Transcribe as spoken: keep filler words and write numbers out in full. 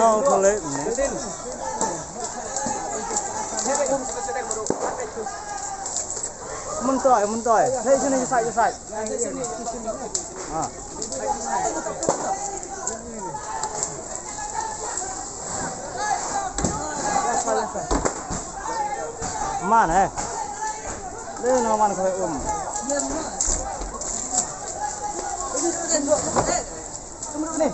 Oh, thole. Mun toi, mun toi. Hey, sini, side, side. Ah. Man, eh. Dia nama man kau um. Ni.